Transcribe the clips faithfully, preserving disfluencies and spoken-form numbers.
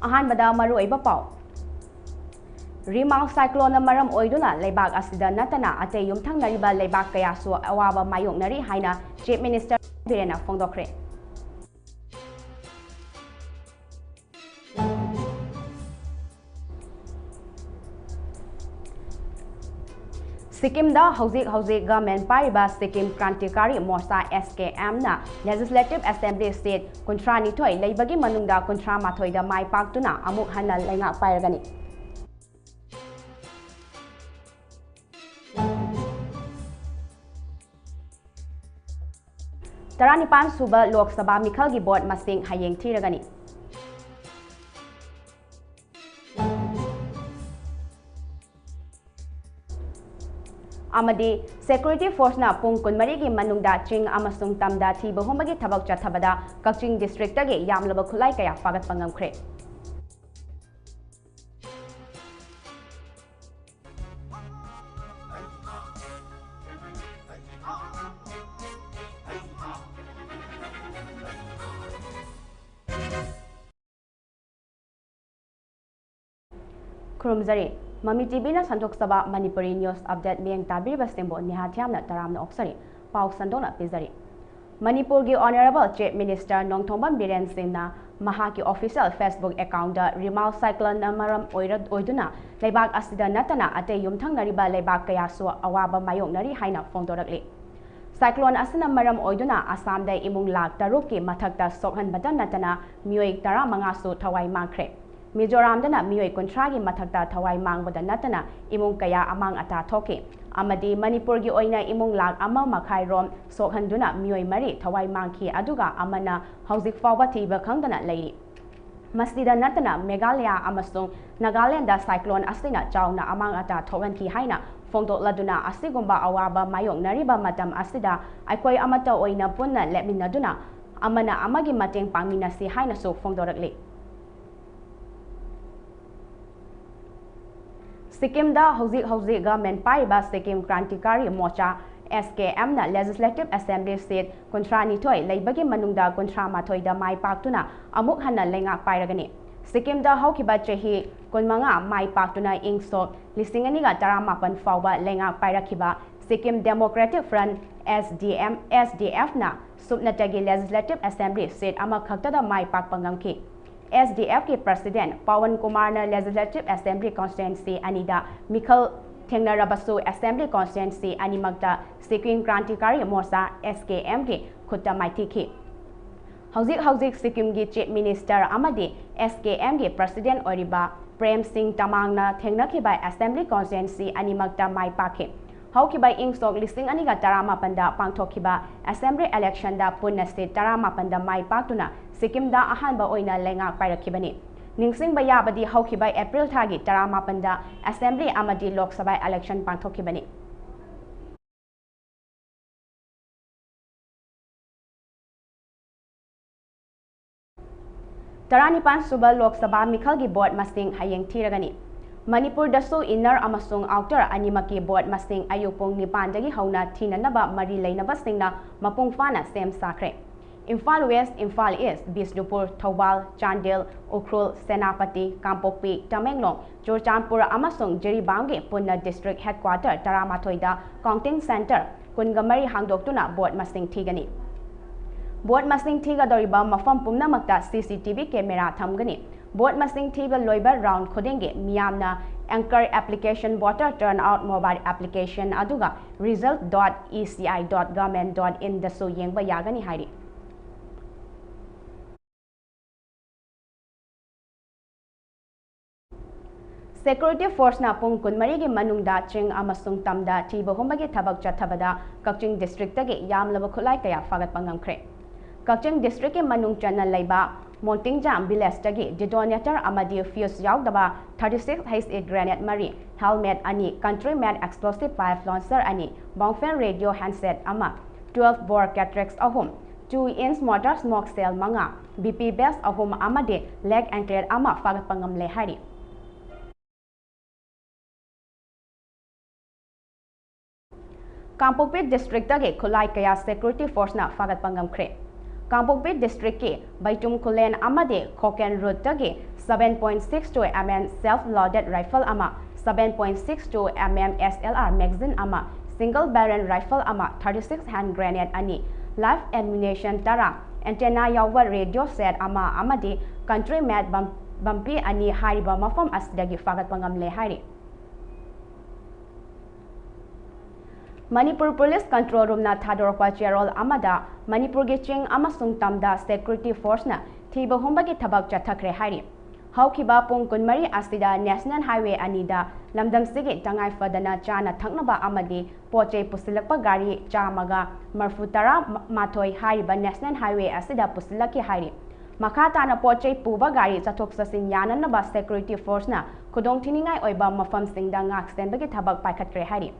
ꯑꯍꯥꯟꯕꯗ ꯃꯔꯨꯑꯣꯏꯕ ꯄꯥꯎ꯫ ꯔꯤꯃꯥꯜ ꯁꯥꯏꯀ꯭ꯂꯣꯟꯅ ꯃꯔꯝ ꯑꯣꯏꯗꯨꯅ ꯂꯩꯕꯥꯛ ꯑꯁꯤꯗ ꯅꯠꯇꯅ ꯑꯇꯩ ꯌꯨꯝꯊꯪꯅꯔꯤꯕ ꯂꯩꯕꯥꯛ ꯀꯌꯥꯁꯨ ꯑꯋꯥꯕ ꯃꯥꯌꯣꯛꯅꯔꯤ ꯍꯥꯏꯅ ꯆꯤꯐ ꯃꯤꯅꯤꯁꯇꯔ ꯕꯤꯔꯦꯟꯅ ꯐꯣꯡꯗꯣꯛꯈ꯭ꯔꯦ꯫ ꯁꯤꯛꯀꯤꯝꯗ ꯍꯧꯖꯤꯛ ꯍꯧꯖꯤꯛ ꯒꯃꯦꯟ ꯄꯥꯏꯔꯤꯕ ꯁꯤꯛꯀꯤꯝ ꯀ꯭ꯔꯥꯟꯇꯤꯀꯥꯔꯤ ꯃꯣꯔꯆꯥ, ꯑꯦꯁ ꯀꯦ ꯑꯦꯝꯅ ꯂꯦꯖꯤꯁꯂꯦꯇꯤꯚ ꯑꯦꯁꯦꯝꯕ꯭ꯂꯤ ꯁꯤꯠ ꯀꯨꯟꯊ꯭ꯔꯥ ꯅꯤꯊꯣꯏ ꯂꯩꯕꯒꯤ ꯃꯅꯨꯡꯗ ꯀꯨꯟꯊ꯭ꯔꯥ ꯃꯥꯊꯣꯏꯗ ꯃꯥꯏ ꯄꯥꯛꯇꯨꯅ ꯑꯃꯨꯛ ꯍꯟꯅ ꯂꯩꯉꯥꯛ ꯄꯥꯏꯔꯒꯅꯤ꯫ ꯇꯔꯥꯅꯤꯄꯥꯟ ꯁꯨꯕ ꯂꯣꯛ ꯁꯚꯥ ꯃꯤꯈꯜꯒꯤ ꯚꯣꯠ ꯃꯁꯤꯡ ꯍꯌꯦꯡ ꯊꯤꯔꯒꯅꯤ꯫ ꯑꯃꯗꯤ ꯁꯦꯀ꯭ꯌꯨꯔꯤꯇꯤ ꯐꯣꯔꯁꯅ ꯄꯨꯡ ꯀꯨꯟꯃꯔꯤꯒꯤ ꯃꯅꯨꯡꯗ ꯆꯤꯡ ꯑꯃꯁꯨꯡ ꯇꯝꯗ ꯊꯤꯕ ꯍꯨꯝꯕꯒꯤ ꯊꯕꯛ ꯆꯠꯊꯕꯗ ꯀꯛꯆꯤꯡ ꯗꯤꯁꯇ꯭ꯔꯤꯛꯇꯒꯤ ꯌꯥꯝꯂꯕ ꯈꯨꯠꯂꯥꯏ ꯀꯌꯥ ꯐꯥꯒꯠꯄ ꯉꯝꯈ꯭ꯔꯦ꯫ ꯈꯨꯔꯨꯝꯖꯔꯤ꯫ ꯃꯃꯤ ꯇꯤꯚꯤꯅ ꯁꯟꯗꯣꯛꯆꯕ ꯃꯅꯤꯄꯨꯔꯤ ꯅ꯭ꯌꯨꯁ ꯑꯞꯗꯦꯠ ꯃꯤꯠꯌꯦꯡ ꯇꯥꯕꯤꯔꯤꯕꯁꯤꯡꯕꯨ ꯅꯤꯍꯥ ꯊꯤꯌꯥꯝꯅ ꯇꯔꯥꯝꯅ ꯑꯣꯛꯆꯔꯤ꯫ ꯄꯥꯎ ꯁꯟꯗꯣꯛꯅ ꯄꯤꯖꯔꯤ꯫ ꯃꯅꯤꯄꯨꯔꯒꯤ honourable chief minister Nongthombam Biren ꯁꯤꯡꯅ ꯃꯍꯥꯛꯀꯤ ꯑꯣꯐꯤꯁꯤꯌꯦꯜ ꯐꯦꯁꯕꯨꯛ ꯑꯦꯀꯥꯎꯟꯗ ꯔꯤꯃꯥꯜ ꯁꯥꯏꯀ꯭ꯂꯣꯟꯅ ꯃꯔꯝ ꯑꯣꯏꯔ-, ꯑꯣꯏꯗꯨꯅ ꯂꯩꯕꯥꯛ ꯑꯁꯤꯗ ꯅꯠꯇꯅ ꯑꯇꯩ ꯌꯨꯝꯊꯪꯅꯔꯤꯕ ꯂꯩꯕꯥꯛ ꯀꯌꯥꯁꯨ ꯑꯋꯥꯕ ꯃꯥꯌꯣꯛꯅꯔꯤ ꯍꯥꯏꯅ ꯐꯣꯡꯗꯣꯔꯛꯂꯤ꯫ ꯁꯥꯏꯀ꯭ꯂꯣꯟ ꯑꯁꯤꯅ ꯃꯔꯝ ꯑꯣꯏꯗꯨꯅ ꯑꯁꯥꯝꯗ ꯏꯃꯨꯡ ꯂꯥꯈ ꯇꯔꯨꯛꯀꯤ ꯃꯊꯛꯇ ꯁꯣꯛꯍꯟꯕꯇ ꯅꯠꯇꯅ ꯃꯤꯑꯣꯏ ꯇꯔꯥꯃꯉꯥꯁꯨ ꯊꯋꯥꯏ ꯃꯥꯡꯈ꯭ꯔꯦ꯫ ꯃꯤꯖꯣꯔꯥꯝꯗꯅ ꯃꯤꯑꯣꯏ ꯀꯨꯟꯊ꯭ꯔꯥꯒꯤ ꯃꯊꯛꯇ ꯊꯋꯥꯏ ꯃꯥꯡꯕꯗ ꯅꯠꯇꯅ ꯏꯃꯨꯡ ꯀꯌꯥ ꯑꯃꯥꯡ ꯑꯇꯥ ꯊꯣꯛꯈꯤ꯫ ꯑꯃꯗꯤ ꯃꯅꯤꯄꯨꯔꯒꯤ ꯑꯣꯏꯅ ꯏꯃꯨꯡ ꯂꯥꯈ ꯑꯃ ꯃꯈꯥꯏ ꯔꯣꯝ ꯁꯣꯛꯍꯟꯗꯨꯅ ꯃꯤꯑꯣꯏ ꯃꯔꯤ ꯊꯋꯥꯏ ꯃꯥꯡꯈꯤ, ꯑꯗꯨꯒ ꯑꯃꯅ ꯍꯧꯖꯤꯛ ꯐꯥꯎꯕ ꯊꯤꯕ ꯈꯪꯗꯅ ꯂꯩꯔꯤ꯫ ꯃꯁꯤꯗ ꯅꯠꯇꯅ ꯃꯦꯘꯥꯂꯌꯥ ꯑꯃꯁꯨꯡ ꯅꯥꯒꯥꯂꯦꯟꯗ ꯁꯥꯏꯀ꯭ꯂꯣꯟ ꯑꯁꯤꯅ ꯆꯥꯎꯅ ꯑꯃꯥꯡ ꯑꯇꯥ ꯊꯣꯛꯍꯟꯈꯤ ꯍꯥꯏꯅ ꯐꯣꯡꯗꯣꯛꯂꯗꯨꯅ, ꯑꯁꯤꯒꯨꯝꯕ ꯑꯋꯥꯕ ꯃꯥꯌꯣꯛꯅꯔꯤꯕ ꯃꯇꯝ ꯑꯁꯤꯗ ꯑꯩꯈꯣꯏ ꯑꯃꯠꯇ ꯑꯣꯏꯅ ꯄꯨꯟꯅ ꯂꯦꯞꯃꯤꯟꯅꯗꯨꯅ ꯑꯃꯅ ꯑꯃꯒꯤ ꯃꯇꯦꯡ ꯄꯥꯡꯃꯤꯟꯅꯁꯤ ꯍꯥꯏꯅꯁꯨ ꯐꯣꯡꯗꯣꯔꯛꯂꯤ꯫ ꯁꯤꯛꯀꯤꯝꯗ ꯍꯧꯖꯤꯛ ꯍꯧꯖꯤꯛ ꯒꯃꯦꯟ ꯄꯥꯏꯔꯤꯕ ꯁꯤꯛꯀꯤꯝ ꯀ꯭ꯔꯥꯟꯇꯤꯀꯥꯔꯤ ꯃꯣꯔꯆꯥ, ꯑꯦꯁ ꯀꯦ ꯑꯦꯝꯅ ꯂꯦꯖꯤꯁꯂꯦꯇꯤꯚ ꯑꯦꯁꯦꯝꯕ꯭ꯂꯤ ꯁꯤꯠ ꯀꯨꯟꯊ꯭ꯔꯥ ꯅꯤꯊꯣꯏ ꯂꯩꯕꯒꯤ ꯃꯅꯨꯡꯗ ꯀꯨꯟꯊ꯭ꯔꯥ ꯃꯥꯊꯣꯏꯗ ꯃꯥꯏ ꯄꯥꯛꯇꯨꯅ ꯑꯃꯨꯛ ꯍꯟꯅ ꯂꯩꯉꯥꯛ ꯄꯥꯏꯔꯒꯅꯤ꯫ ꯁꯤꯛꯀꯤꯝꯗ ꯍꯧꯈꯤꯕ ꯆꯍꯤ ꯀꯨꯟꯃꯉꯥ ꯃꯥꯏ ꯄꯥꯛꯇꯨꯅ ꯏꯪ ꯁꯣꯛ ꯂꯤꯁꯤꯡ ꯑꯅꯤꯒ ꯇꯔꯥꯃꯥꯄꯟ ꯐꯥꯎꯕ ꯂꯩꯉꯥꯛ ꯄꯥꯏꯔꯛꯈꯤꯕ Sikkim democratic front, S D M, S D Fꯅ ꯁꯨꯞꯅꯇꯒꯤ Legislative Assembly seat ꯑꯃꯈꯛꯇꯗ ꯃꯥꯏ ꯄꯥꯛꯄ ꯉꯝꯈꯤ꯫ S D Fꯀꯤ President ꯄꯋꯟ ꯀꯨꯃꯥꯔꯅ Legislative Assembly constituency ꯑꯅꯤꯗ ꯃꯤꯈꯜ ꯊꯦꯡꯅꯔꯕꯁꯨ, Assembly constituency ꯑꯅꯤꯃꯛꯇ ꯁꯤꯛꯀꯤꯝ ꯀ꯭ꯔꯥꯟꯇꯤꯀꯥꯔꯤ ꯃꯣꯔꯆꯥ, S K M ꯒꯤ ꯈꯨꯠꯇ ꯃꯥꯏꯊꯤꯈꯤ꯫ ꯍꯧꯖꯤꯛ ꯍꯧꯖꯤꯛ ꯁꯤꯛꯀꯤꯝꯒꯤ Chief Minister ꯑꯃꯗꯤ S K M ꯒꯤ President ꯑꯣꯏꯔꯤꯕ ꯄ꯭ꯔꯦꯝ ꯁꯤꯡ ꯇꯃꯥꯡꯅ ꯊꯦꯡꯅꯈꯤꯕ Assembly constituency ꯑꯅꯤꯃꯛꯇ ꯃꯥꯏ ꯄꯥꯛꯈꯤ꯫ ꯍꯧꯈꯤꯕ ꯏꯪ ꯁꯣꯛ ꯂꯤꯁꯤꯡ ꯑꯅꯤꯒ ꯇꯔꯥꯃꯥꯄꯟꯗ ꯄꯥꯡꯊꯣꯛꯈꯤꯕ Assembly electionꯗ ꯄꯨꯟꯅ seat ꯇꯔꯥꯃꯥꯄꯟꯗ ꯃꯥꯏ ꯄꯥꯛꯇꯨꯅ ꯁꯤꯛꯀꯤꯝꯗ ꯑꯍꯥꯟꯕ ꯑꯣꯏꯅ ꯂꯩꯉꯥꯛ ꯄꯥꯏꯔꯛꯈꯤꯕꯅꯤ꯫ ꯅꯤꯡꯁꯤꯡꯕ ꯌꯥꯕꯗꯤ, ꯍꯧꯈꯤꯕ April ꯊꯥꯒꯤ ꯇꯔꯥꯃꯥꯄꯟꯗ Assembly ꯑꯃꯗꯤ Lok Sabha election ꯄꯥꯡꯊꯣꯛꯈꯤꯕꯅꯤ꯫ ꯇꯔꯥꯅꯤꯄꯥꯟ ꯁꯨꯕ ꯂꯣꯛ ꯁꯚꯥ ꯃꯤꯈꯜꯒꯤ vote ꯃꯁꯤꯡ ꯍꯌꯦꯡ ꯊꯤꯔꯒꯅꯤ꯫ ꯃꯅꯤꯄꯨꯔꯗꯁꯨ inner ꯑꯃꯁꯨꯡ outer ꯑꯅꯤꯃꯛꯀꯤ vote ꯃꯁꯤꯡ ꯑꯌꯨꯛ ꯄꯨꯡ ꯅꯤꯄꯥꯟꯗꯒꯤ ꯍꯧꯅ ꯊꯤꯅꯅꯕ ꯃꯔꯤ ꯂꯩꯅꯕꯁꯤꯡꯅ ꯃꯄꯨꯡ ꯐꯥꯅ ꯁꯦꯝ ꯁꯥꯈ꯭ꯔꯦ꯫ ꯏꯝꯐꯥꯜ West, ꯏꯝꯐꯥꯜ East, ꯕꯤꯁꯅꯨꯄꯨꯔ, ꯊꯧꯕꯥꯜ, ꯆꯥꯟꯗꯦꯜ, ꯎꯈ꯭ꯔꯨꯜ, ꯁꯦꯅꯥꯄꯇꯤ, ꯀꯥꯡꯄꯣꯛꯄꯤ, ꯇꯃꯦꯡꯂꯣꯡ, ꯆꯨꯔꯆꯥꯟꯄꯨꯔ ꯑꯃꯁꯨꯡ ꯖꯤꯔꯤꯕꯥꯝꯒꯤ ꯄꯨꯟꯅ district headquarter ꯇꯔꯥꯃꯥꯊꯣꯏꯗ counting centre ꯀꯨꯟꯒ ꯃꯔꯤ ꯍꯥꯡꯗꯣꯛꯇꯨꯅ vote ꯃꯁꯤꯡ ꯊꯤꯒꯅꯤ꯫ Vote ꯃꯁꯤꯡ ꯊꯤꯒꯗꯧꯔꯤꯕ ꯃꯐꯝ ꯄꯨꯝꯅꯃꯛꯇ C C T V camera ꯊꯝꯒꯅꯤ꯫ Vote ꯃꯁꯤꯡ ꯊꯤꯕ ꯂꯣꯏꯕ round ꯈꯨꯗꯤꯡꯒꯤ ꯃꯤꯌꯥꯝꯅ Anchor application, voter turnout mobile application, ꯑꯗꯨꯒ result dot E C I dot government dot in ꯗꯁꯨ ꯌꯦꯡꯕ ꯌꯥꯒꯅꯤ ꯍꯥꯏꯔꯤ꯫ Security forceꯅ ꯄꯨꯡ ꯀꯨꯟꯃꯔꯤꯒꯤ ꯃꯅꯨꯡꯗ ꯆꯤꯡ ꯑꯃꯁꯨꯡ ꯇꯝꯗ ꯊꯤꯕ ꯍꯨꯝꯕꯒꯤ ꯊꯕꯛ ꯆꯠꯊꯕꯗ ꯀꯛꯆꯤꯡ districtꯇꯒꯤ ꯌꯥꯝꯂꯕ ꯈꯨꯠꯂꯥꯏ ꯀꯌꯥ ꯐꯥꯒꯠꯄ ꯉꯝꯈ꯭ꯔꯦ꯫ ꯀꯛꯆꯤꯡ districtꯀꯤ ꯃꯅꯨꯡ ꯆꯟꯅ ꯂꯩꯕ ꯃꯣꯟꯇꯤꯡꯖꯥꯝ villageꯇꯒꯤ detonator ꯑꯃꯗꯤ fuse ꯌꯥꯎꯗꯕ thirty six H E grenade ꯃꯔꯤ, helmet ꯑꯅꯤ, country made explosive pipe launcher ꯑꯅꯤ, Baofeng radio handset ꯑꯃ, twelve bore Cattlex ꯑꯍꯨꯝ, two inch mortar smoke shell ꯃꯉꯥ, B P vest ꯑꯍꯨꯝ ꯑꯃꯗꯤ leg anklet ꯑꯃ ꯐꯥꯒꯠꯄ ꯉꯝꯂꯦ ꯍꯥꯏꯔꯤ꯫ ꯀꯥꯡꯄꯣꯛꯄꯤ districtꯇꯒꯤ ꯈꯨꯠꯂꯥꯏ ꯀꯌꯥ security forceꯅ ꯐꯥꯒꯠꯄ ꯉꯝꯈ꯭ꯔꯦ꯫ ꯀꯥꯡꯄꯣꯛꯄꯤ districtꯀꯤ ꯕꯩꯇꯨꯝ ꯈꯨꯂꯦꯟ ꯑꯃꯗꯤ ꯈꯣꯀꯦꯟ roadꯇꯒꯤ seven point six two M M self-loaded rifle ꯑꯃ, seven point six two M M S L R magazine ꯑꯃ, single barrel rifle ꯑꯃ, thirty-six hand grenade ꯑꯅꯤ, live ammunition ꯇꯔꯥ, antenna ꯌꯥꯎꯕ radio set ꯑꯃ ꯑꯃꯗꯤ country made ꯕꯝ-, ꯕꯝꯄꯤ ꯑꯅꯤ ꯍꯥꯏꯔꯤꯕ ꯃꯐꯝ ꯑꯁꯤꯗꯒꯤ ꯐꯥꯒꯠꯄ ꯉꯝꯂꯦ ꯍꯥꯏꯔꯤ꯫ ꯃꯅꯤꯄꯨꯔ ꯄꯨꯂꯤꯁ ꯀꯟꯇ꯭ꯔꯣꯜ ꯔꯨꯝꯅ ꯊꯥꯗꯣꯔꯛꯄ ꯆꯦꯔꯣꯜ ꯑꯃꯗ ꯃꯅꯤꯄꯨꯔꯒꯤ ꯆꯤꯡ ꯑꯃꯁꯨꯡ ꯇꯝꯗ security forceꯅ ꯊꯤꯕ ꯍꯨꯝꯕꯒꯤ ꯊꯕꯛ ꯆꯠꯊꯈ꯭ꯔꯦ ꯍꯥꯏꯔꯤ꯫ ꯍꯧꯈꯤꯕ ꯄꯨꯡ ꯀꯨꯟꯃꯔꯤ ꯑꯁꯤꯗ National Highway ꯑꯅꯤꯗ ꯂꯝꯗꯝꯁꯤꯒꯤ ꯇꯉꯥꯏ ꯐꯗꯅ ꯆꯥꯅ ꯊꯛꯅꯕ ꯑꯃꯗꯤ ꯄꯣꯠ ꯆꯩ ꯄꯨꯁꯤꯜꯂꯛꯄ ꯒꯥꯔꯤ ꯆꯥꯝꯃꯒ ꯃꯔꯐꯨ ꯇꯔꯥ ꯃꯥꯊꯣꯏ ꯍꯥꯏꯔꯤꯕ National Highway ꯑꯁꯤꯗ ꯄꯨꯁꯤꯜꯂꯛꯈꯤ ꯍꯥꯏꯔꯤ꯫ ꯃꯈꯥ ꯇꯥꯅ ꯄꯣꯠ ꯆꯩ ꯄꯨꯕ ꯒꯥꯔꯤ ꯆꯠꯊꯣꯛ ꯆꯠꯁꯤꯟ ꯌꯥꯅꯅꯕ security forceꯅ ꯈꯨꯗꯣꯡꯊꯤꯅꯤꯡꯉꯥꯏ ꯑꯣꯏꯕ ꯃꯐꯝꯁꯤꯡꯗ ꯉꯥꯛ ꯁꯦꯟꯕꯒꯤ ꯊꯕꯛ ꯄꯥꯏꯈꯠꯈ꯭ꯔꯦ ꯍꯥꯏꯔꯤ꯫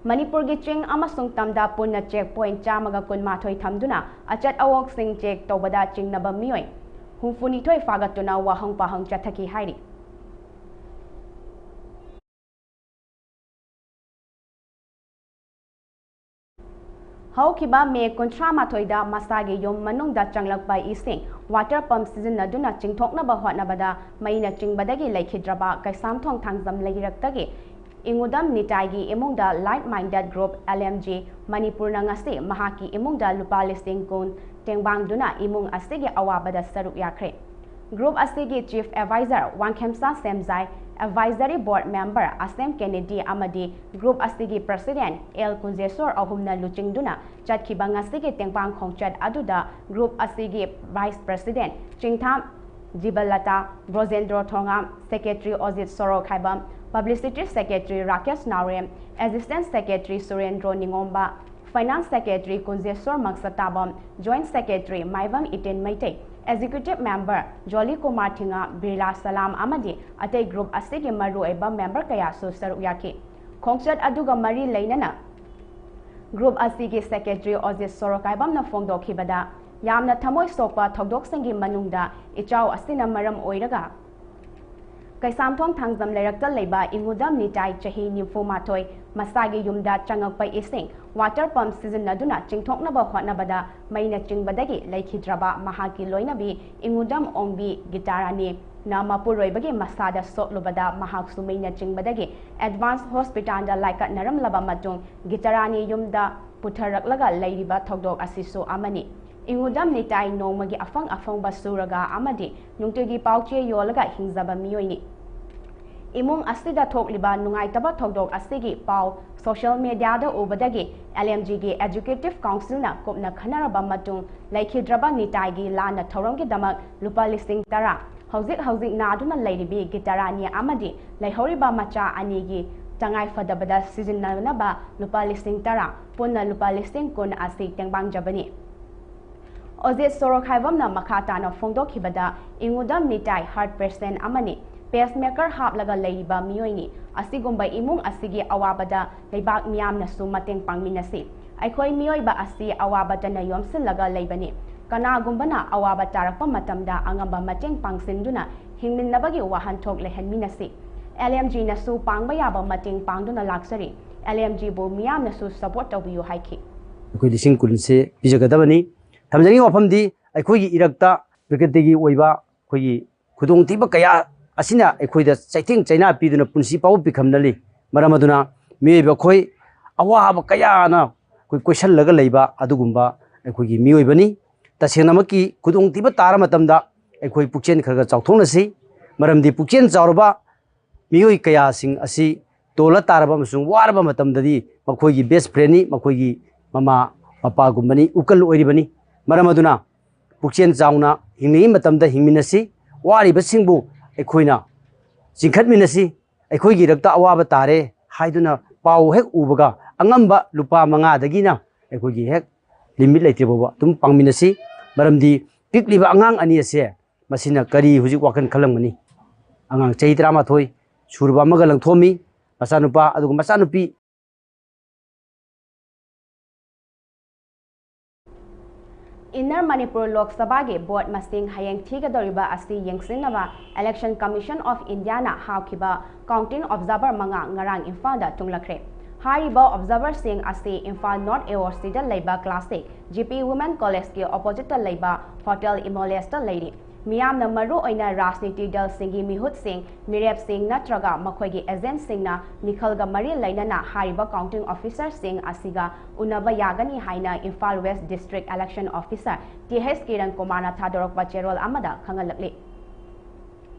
ꯃꯅꯤꯄꯨꯔꯒꯤ ꯆꯤꯡ ꯑꯃꯁꯨꯡ ꯇꯝꯗ ꯄꯨꯟꯅ check point ꯆꯥꯝꯃꯒ ꯀꯨꯟꯃꯥꯊꯣꯏ ꯊꯝꯗꯨꯅ ꯑꯆꯠ ꯑꯋꯣꯛꯁꯤꯡ check ꯇꯧꯕꯗ ꯆꯤꯡꯅꯕ ꯃꯤꯑꯣꯏ ꯍꯨꯝꯐꯨꯅꯤꯊꯣꯏ ꯐꯥꯒꯠꯇꯨꯅ ꯋꯥꯍꯪ ꯄꯥꯎꯍꯪ ꯆꯠꯊꯈꯤ ꯍꯥꯏꯔꯤ꯫ ꯍꯧꯈꯤꯕ ꯃꯦ ꯀꯨꯟꯊ꯭ꯔꯥ ꯃꯥꯊꯣꯏꯗ ꯃꯁꯥꯒꯤ ꯌꯨꯝ ꯃꯅꯨꯡꯗ ꯆꯪꯂꯛꯄ ꯏꯁꯤꯡ water pump ꯁꯤꯖꯤꯟꯅꯗꯨꯅ ꯆꯤꯡꯊꯣꯛꯅꯕ ꯍꯣꯠꯅꯕꯗ ꯃꯩꯅ ꯆꯤꯡꯕꯗꯒꯤ ꯂꯩꯈꯤꯗ꯭ꯔꯕ ꯀꯩꯁꯥꯝꯊꯣꯡ ꯊꯥꯡꯖꯝ ꯂꯩꯔꯛꯇꯒꯤ ꯏꯉꯨꯗꯝ ꯅꯤꯇꯥꯏꯒꯤ ꯏꯃꯨꯡꯗ Like Minded Group L M G ꯃꯅꯤꯄꯨꯔꯅ ꯉꯁꯤ ꯃꯍꯥꯛꯀꯤ ꯏꯃꯨꯡꯗ ꯂꯨꯄꯥ ꯂꯤꯁꯤꯡ ꯀꯨꯟ ꯇꯦꯡꯕꯥꯡꯗꯨꯅ ꯏꯃꯨꯡ ꯑꯁꯤꯒꯤ ꯑꯋꯥꯕꯗ ꯁꯔꯨꯛ ꯌꯥꯈ꯭ꯔꯦ꯫ Group ꯑꯁꯤꯒꯤ Chief Advisor Wangkhemcha ꯁꯦꯝꯖꯥꯏ, Advisory Board Member ꯑꯁꯦꯝ ꯀꯦꯅꯦꯗꯤ ꯑꯃꯗꯤ group ꯑꯁꯤꯒꯤ President ꯑꯦꯜ ꯀꯨꯟꯖꯦꯁꯣꯔ ꯑꯍꯨꯝꯅ ꯂꯨꯆꯤꯡꯗꯨꯅ ꯆꯠꯈꯤꯕ ꯉꯁꯤꯒꯤ ꯇꯦꯡꯕꯥꯡ ꯈꯣꯡꯆꯠ ꯑꯗꯨꯗ group ꯑꯁꯤꯒꯤ Vice President ꯆꯤꯡꯊꯥꯝ ꯖꯤꯕꯂꯇꯥ, ꯕ꯭ꯔꯣꯖꯦꯟꯗ꯭ꯔꯣ ꯊꯣꯉꯥꯝ, Secretary ꯑꯣꯖꯤꯠ ꯁꯣꯔꯣꯈꯥꯏꯕꯝ, Publicity Secretary ꯔꯥꯀꯦꯁ ꯅꯥꯎꯔꯦꯝ, Assistant Secretary ꯁꯨꯔꯦꯟꯗ꯭ꯔꯣ ꯅꯤꯉꯣꯝꯕ, Finance Secretary ꯀꯨꯟꯖꯦꯁꯣꯔ ꯃꯪꯁꯇꯥꯕꯝ, Joint Secretary ꯃꯥꯏꯕꯝ ꯏꯇꯦꯟ ꯃꯩꯇꯩ, Executive Member ꯖꯣꯂꯤ ꯀꯨꯃꯥꯔ ꯊꯤꯉꯥ, ꯕꯤꯔꯂꯥ ꯁꯂꯥꯝ ꯑꯃꯗꯤ ꯑꯇꯩ group ꯑꯁꯤꯒꯤ ꯃꯔꯨꯑꯣꯏꯕ member ꯀꯌꯥꯁꯨ ꯁꯔꯨꯛ ꯌꯥꯈꯤ꯫ ꯈꯣꯡꯆꯠ ꯑꯗꯨꯒ ꯃꯔꯤ ꯂꯩꯅꯅ group ꯑꯁꯤꯒꯤ Secretary ꯑꯣꯖꯤꯠ ꯁꯣꯔꯣꯀꯥꯏꯕꯝꯅ ꯐꯣꯡꯗꯣꯛꯈꯤꯕꯗ, ꯌꯥꯝꯅ ꯊꯃꯣꯏ ꯁꯣꯛꯄ ꯊꯧꯗꯣꯛꯁꯤꯡꯒꯤ ꯃꯅꯨꯡꯗ ꯏꯆꯥꯎ ꯑꯁꯤꯅ ꯃꯔꯝ ꯑꯣꯏꯔꯒ ꯀꯩꯁꯥꯝꯊꯣꯡ ꯊꯥꯡꯖꯝ ꯂꯩꯔꯛꯇ ꯂꯩꯕ ꯏꯉꯨꯗꯝ ꯅꯤꯇꯥꯏ, ꯆꯍꯤ ꯅꯤꯐꯨ ꯃꯥꯊꯣꯏ, ꯃꯁꯥꯒꯤ ꯌꯨꯝꯗ ꯆꯪꯉꯛꯄ ꯏꯁꯤꯡ water pump ꯁꯤꯖꯤꯟꯅꯗꯨꯅ ꯆꯤꯡꯊꯣꯛꯅꯕ ꯍꯣꯠꯅꯕꯗ ꯃꯩꯅ ꯆꯤꯡꯕꯗꯒꯤ ꯂꯩꯈꯤꯗ꯭ꯔꯕ ꯃꯍꯥꯛꯀꯤ ꯂꯣꯏꯅꯕꯤ ꯏꯉꯨꯗꯝ ꯑꯣꯡꯕꯤ ꯒꯤꯇꯥꯔꯥꯅꯤꯅ ꯃꯄꯨꯔꯣꯏꯕꯒꯤ ꯃꯁꯥꯗ ꯁꯣꯛꯂꯨꯕꯗ ꯃꯍꯥꯛꯁꯨ ꯃꯩꯅ ꯆꯤꯡꯕꯗꯒꯤ advance hospitalꯗ ꯂꯥꯏꯀꯠꯅꯔꯝꯂꯕ ꯃꯇꯨꯡ ꯒꯤꯇꯥꯔꯥꯅꯤ ꯌꯨꯝꯗ ꯄꯨꯊꯔꯛꯂꯒ ꯂꯩꯔꯤꯕ ꯊꯧꯗꯣꯛ ꯑꯁꯤꯁꯨ ꯑꯃꯅꯤ꯫ ꯏꯉꯨꯗꯝ ꯅꯤꯇꯥꯏ ꯅꯣꯡꯃꯒꯤ ꯑꯐꯪ ꯑꯐꯪꯕ ꯁꯨꯔꯒ ꯑꯃꯗꯤ ꯅꯨꯡꯇꯤꯒꯤ ꯄꯥꯎꯆꯦ ꯌꯣꯜꯂꯒ ꯍꯤꯡꯖꯕ ꯃꯤꯑꯣꯏꯅꯤ꯫ ꯏꯃꯨꯡ ꯑꯁꯤꯗ ꯊꯣꯛꯂꯤꯕ ꯅꯨꯡꯉꯥꯏꯇꯕ ꯊꯧꯗꯣꯛ ꯑꯁꯤꯒꯤ ꯄꯥꯎ social mediaꯗ ꯎꯕꯗꯒꯤ LMGꯒꯤ Executive Councilꯅ ꯀꯨꯞꯅ ꯈꯟꯅꯔꯕ ꯃꯇꯨꯡ ꯂꯩꯈꯤꯗ꯭ꯔꯕ ꯅꯤꯇꯥꯏꯒꯤ ꯂꯥꯟꯅ ꯊꯧꯔꯝꯒꯤꯗꯃꯛ ꯂꯨꯄꯥ ꯂꯤꯁꯤꯡ ꯇꯔꯥ, ꯍꯧꯖꯤꯛ ꯍꯧꯖꯤꯛ ꯅꯥꯗꯨꯅ ꯂꯩꯔꯤꯕꯤ ꯒꯤꯇꯥꯔꯥꯅꯤ ꯑꯃꯗꯤ ꯂꯩꯍꯧꯔꯤꯕ ꯃꯆꯥ ꯑꯅꯤꯒꯤ ꯇꯉꯥꯏ ꯐꯗꯕꯗ ꯁꯤꯖꯤꯟꯅꯅꯕ ꯂꯨꯄꯥ ꯂꯤꯁꯤꯡ ꯇꯔꯥ, ꯄꯨꯟꯅ ꯂꯨꯄꯥ ꯂꯤꯁꯤꯡ ꯀꯨꯟ ꯑꯁꯤ ꯇꯦꯡꯕꯥꯡꯖꯕꯅꯤ꯫ ꯑꯣꯖꯦꯠ ꯁꯣꯔꯣꯈꯥꯏꯕꯝꯅ ꯃꯈꯥ ꯇꯥꯅ ꯐꯣꯡꯗꯣꯛꯈꯤꯕꯗ, ꯏꯉꯨꯗꯝ ꯅꯤꯇꯥꯏ heart patient ꯑꯃꯅꯤ, pacemaker ꯍꯥꯞꯂꯒ ꯂꯩꯔꯤꯕ ꯃꯤꯑꯣꯏꯅꯤ꯫ ꯑꯁꯤꯒꯨꯝꯕ ꯏꯃꯨꯡ ꯑꯁꯤꯒꯤ ꯑꯋꯥꯕꯗ ꯂꯩꯕꯥꯛ ꯃꯤꯌꯥꯝꯅꯁꯨ ꯃꯇꯦꯡ ꯄꯥꯡꯃꯤꯟꯅꯁꯤ꯫ ꯑꯩꯈꯣꯏ ꯃꯤꯑꯣꯏꯕ ꯑꯁꯤ ꯑꯋꯥꯕꯇꯅ ꯌꯣꯝꯁꯤꯜꯂꯒ ꯂꯩꯕꯅꯤ꯫ ꯀꯅꯥꯒꯨꯝꯕꯅ ꯑꯋꯥꯕ ꯇꯥꯔꯛꯄ ꯃꯇꯝꯗ ꯑꯉꯝꯕ ꯃꯇꯦꯡ ꯄꯥꯡꯁꯤꯟꯗꯨꯅ ꯍꯤꯡꯃꯤꯟꯅꯕꯒꯤ ꯋꯥꯍꯟꯊꯣꯛ ꯂꯩꯍꯟꯃꯤꯟꯅꯁꯤ꯫ LMGꯅꯁꯨ ꯄꯥꯡꯕ ꯌꯥꯕ ꯃꯇꯦꯡ ꯄꯥꯡꯗꯨꯅ ꯂꯥꯛꯆꯔꯤ꯫ LMGꯕꯨ ꯃꯤꯌꯥꯝꯅꯁꯨ support ꯇꯧꯕꯤꯌꯨ ꯍꯥꯏꯈꯤ꯫ ꯑꯩꯈꯣꯏ ꯂꯤꯁꯤꯡ ꯀꯨꯟꯁꯦ ꯄꯤꯖꯒꯗꯕꯅꯤ꯫ ꯊꯝꯖꯅꯤꯡꯉꯤꯕ ꯋꯥꯐꯝꯗꯤ, ꯑꯩꯈꯣꯏꯒꯤ ꯏꯔꯛꯇ ꯄ꯭ꯔꯀ꯭ꯔꯤꯇꯤꯒꯤ ꯑꯣꯏꯕ ꯑꯩꯈꯣꯏꯒꯤ ꯈꯨꯗꯣꯡꯊꯤꯕ ꯀꯌꯥ ꯑꯁꯤꯅ ꯑꯩꯈꯣꯏꯗ ꯆꯩꯊꯦꯡ ꯆꯩꯅꯥ ꯄꯤꯗꯨꯅ ꯄꯨꯟꯁꯤ ꯐꯥꯎꯕ ꯄꯤꯈꯝꯅꯜꯂꯤ꯫ ꯃꯔꯝ ꯑꯗꯨꯅ ꯃꯤꯑꯣꯏꯕ ꯑꯩꯈꯣꯏ ꯑꯋꯥꯕ ꯀꯌꯥꯅ ꯑꯩꯈꯣꯏ ꯀꯣꯏꯁꯜꯂꯒ ꯂꯩꯕ ꯑꯗꯨꯒꯨꯝꯕ ꯑꯩꯈꯣꯏꯒꯤ ꯃꯤꯑꯣꯏꯕꯅꯤ꯫ ꯇꯁꯦꯡꯅꯃꯛꯀꯤ ꯈꯨꯗꯣꯡꯊꯤꯕ ꯇꯥꯔ ꯃꯇꯝꯗ ꯑꯩꯈꯣꯏ ꯄꯨꯛꯆꯦꯜ ꯈꯔ ꯈꯔ ꯆꯥꯎꯊꯣꯛꯅꯁꯤ꯫ ꯃꯔꯝꯗꯤ ꯄꯨꯛꯆꯦꯜ ꯆꯥꯎꯔꯕ ꯃꯤꯑꯣꯏ ꯀꯌꯥꯁꯤꯡ ꯑꯁꯤ ꯇꯣꯜꯂ ꯇꯥꯔꯕ ꯑꯃꯁꯨꯡ ꯋꯥꯔꯕ ꯃꯇꯝꯗꯗꯤ ꯃꯈꯣꯏꯒꯤ best friendꯅꯤ, ꯃꯈꯣꯏꯒꯤ ꯃꯃꯥ ꯃꯄꯥꯒꯨꯝꯕꯅꯤ, ꯎꯀꯜ ꯑꯣꯏꯔꯤꯕꯅꯤ꯫ ꯃꯔꯝ ꯑꯗꯨꯅ ꯄꯨꯛꯆꯦꯜ ꯆꯥꯎꯅ ꯍꯤꯡꯂꯤꯉꯩ ꯃꯇꯝꯗ ꯍꯤꯡꯃꯤꯟꯅꯁꯤ꯫ ꯋꯥꯔꯤꯕꯁꯤꯡꯕꯨ ꯑꯩꯈꯣꯏꯅ ꯆꯤꯡꯈꯠꯃꯤꯟꯅꯁꯤ꯫ ꯑꯩꯈꯣꯏꯒꯤ ꯏꯔꯛꯇ ꯑꯋꯥꯕ ꯇꯥꯔꯦ ꯍꯥꯏꯗꯨꯅ ꯄꯥꯎ ꯍꯦꯛ ꯎꯕꯒ ꯑꯉꯝꯕ ꯂꯨꯄꯥ ꯃꯉꯥꯗꯒꯤꯅ ꯑꯩꯈꯣꯏꯒꯤ ꯍꯦꯛ limit ꯂꯩꯇ꯭ꯔꯤ ꯐꯥꯎꯕ ꯑꯗꯨꯝ ꯄꯥꯡꯃꯤꯟꯅꯁꯤ꯫ ꯃꯔꯝꯗꯤ ꯄꯤꯛꯂꯤꯕ ꯑꯉꯥꯡ ꯑꯅꯤ ꯑꯁꯦ ꯃꯁꯤꯅ ꯀꯔꯤ ꯍꯧꯖꯤꯛ ꯋꯥꯈꯜ ꯈꯜꯂꯝꯒꯅꯤ? ꯑꯉꯥꯡ ꯆꯍꯤ ꯇꯔꯥꯃꯥꯊꯣꯏ ꯁꯨꯔꯕ ꯑꯃꯒ ꯂꯪꯊꯣꯛꯑꯝꯃꯤ, ꯃꯆꯥꯅꯨꯄꯥ ꯑꯗꯨꯒ ꯃꯆꯥꯅꯨꯄꯤ꯫ Inner Manipur Lok Sabhagi vote ꯃꯁꯤꯡ ꯍꯌꯦꯡ ꯊꯤꯒꯗꯧꯔꯤꯕ ꯑꯁꯤ ꯌꯦꯡꯁꯤꯟꯅꯕ Election Commission of Indiaꯅ ꯍꯥꯞꯈꯤꯕ counting observer ꯃꯉꯥ ꯉꯔꯥꯡ ꯏꯝꯐꯥꯜꯗ ꯊꯨꯡꯂꯈ꯭ꯔꯦ꯫ ꯍꯥꯏꯔꯤꯕ observerꯁꯤꯡ ꯑꯁꯤ ꯏꯝꯐꯥꯜ North AOCꯗ ꯂꯩꯕ Classic GP Women Collegeꯀꯤ oppositeꯇ ꯂꯩꯕ Hotel Imoleseꯇ ꯂꯩꯔꯤ꯫ ꯃꯤꯌꯥꯝꯅ ꯃꯔꯨ ꯑꯣꯏꯅ ꯔꯥꯖꯅꯤꯇꯤ ꯗꯜꯁꯤꯡꯒꯤ ꯃꯤꯍꯨꯠꯁꯤꯡ, ꯃꯤꯔꯦꯞꯁꯤꯡ ꯅꯠꯇ꯭ꯔꯒ ꯃꯈꯣꯏꯒꯤ agentꯁꯤꯡꯅ ꯃꯤꯈꯜꯒ ꯃꯔꯤ ꯂꯩꯅꯅ ꯍꯥꯏꯔꯤꯕ counting officerꯁꯤꯡ ꯑꯁꯤꯒ ꯎꯅꯕ ꯌꯥꯒꯅꯤ ꯍꯥꯏꯅ Imphal West District Election Officer Th Kiran Kumarꯅ ꯊꯥꯗꯣꯔꯛꯄ ꯆꯦꯔꯣꯜ ꯑꯃꯗ ꯈꯪꯍꯜꯂꯛꯂꯤ꯫